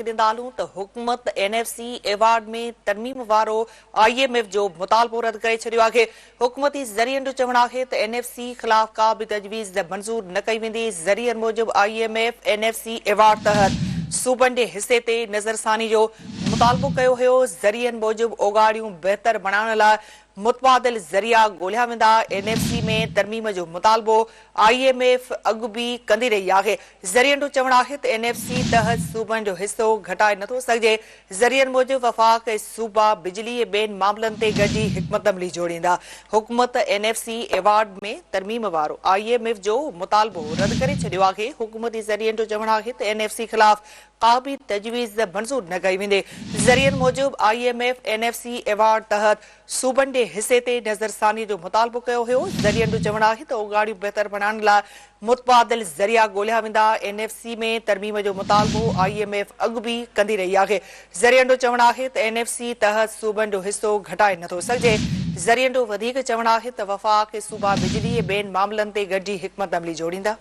ڏيندا هلون ته حڪومت اين ايف سي ايوارڊ ۾ ترميم وارو I M F جو مطالبو رد ڪري ڇڏيو آهي. حڪومتي ذريعن جو چوڻ آهي ته اين ايف سي خلاف ڪا به تجويز منظور نه ڪئي ويندي. ذريعن موجب I M F N F C award تحت صوبن جي حصي تي نظرثاني جو مطالبو ڪيو هيو. ذريعن موجب اوڳاڙيون بهتر بڻائڻ لاء متبادل ذريعا ڳوليا ويندا. اين ايف سي ۾ ترميم جو مطالبو I M F اڳ به ڪندي رهي آهي. ذريعن جو چوڻ آهي ته اين ايف سي تحت صوبن جو حصو گهٽائي نٿو سگهجي. ذريعن موجب وفاق ۽ صوبا بجلي ۽ ٻين معاملن تي گڏجي حڪمت عملي جوڙيندا. حڪومت اين ايف سي ايوارڊ ۾ ترميم وارو I M F جو مطالبو رد ڪري ڇڏيو آهي. حڪومتي ذريعن جو چوڻ آهي ته اين ايف سي خلاف ڪا به تجويز منظور نه ڪئي ويندي. ذريعن موجب I M F N F C award تحت صوبن جي حصي تي نظرثاني جو مطالبو ڪيو هيو. ذريعن جو چوڻ آهي ته اوڳاڙيون بهتر بڻائڻ لاء متبادل ذريعا ڳوليا ويندا. اين ايف سي ۾ ترميم جو مطالبو I M F اڳ به ڪندي رهي آهي. ذريعن جو چوڻ آهي ته اين ايف سي تحت صوبن جو حصو گهٽائي نٿو سگهجي. ذريعن جو وڌيڪ چوڻ آهي ته وفاق ۽ صوبا بجلي ۽ ٻين معاملن تي گڏجي حڪمت عملي جوڙيندا.